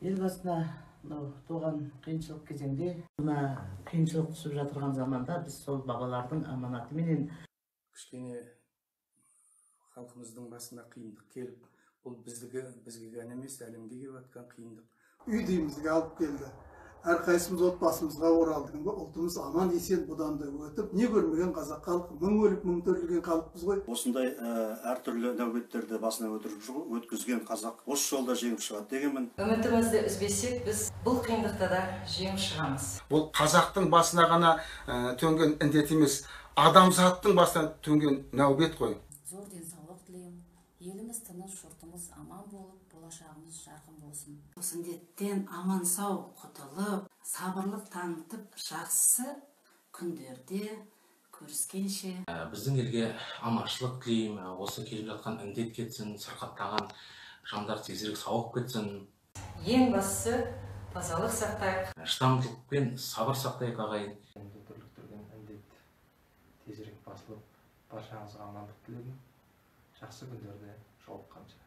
Ел басына мынау туған қиыншылық кезеңде, мына қиыншылық түсіп жатырған заманда біз сол бабалардың аманатыменен кішкене халқымыздың басына қиындық келіп, бұл бізге ғана емес, әлемге келіп жатқан қиындық. Үй-үйімізге алып келді. Әрқайсымыз отбасымызға оралдық. Ұлтымыз аман есен бұдан да өтіп, не көрмеген қазақ халқы, мың өліп, мың тірілген халықпыз ғой. Осындай әртүрлі нәубеттерді басына өткізген қазақ осы жолда жеңіп шығады дегенмін. Үмітімізді үзбесек, біз бұл қиындықта да жеңіп шығамыз. Бұл қазақтың басына ғана төнген індет емес, адамзаттың басына төнген нәубет қой. Зор денсаулық тілеймін. Еліміз тыныш, жұртымыз аман болып, болашағымыз жарқын болсын. Осы індеттен аман сау құтылып, сабырлық танытып, жақсы күндерде көріскенше. Біздің елге аманшылық тілеймін. Осы келіп жатқан індет кетсін, сырқаттанған жандар тезірек сауығып кетсін. Ең бастысы тазалық сақтайық. Шыдамдылық пен сабыр сақтайық, ағайын. Енді дүрліктірген індет тезірек басылып, баршаңызға амандық тілеймін. Жақсы күндерде жолыққанша.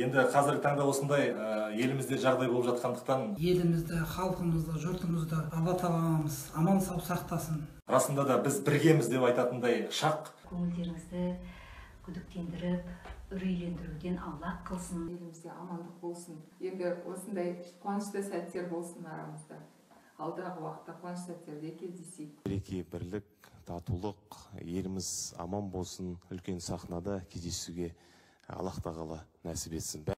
Енді қазіргі таңда осындай елімізде жағдай болып жатқандықтан елімізді, халқымызды, жұртымызды Алла тағаламыз аман сау сақтасын. Расында да біз біргеміз деп айтатындай шақ. Көңілдеріңізді күдіктендіріп, үрейлендіруден аулақ қылсын. Елімізде амандық болсын. Енді осындай қуанышты сәттер болсын арамызда. Алдағы уақытта қуанышты сәттерде кездесейік. Береке, бірлік, татулық, еліміз аман болсын, үлкен сахнада кездесуге Аллах тағала нәсіп етсін.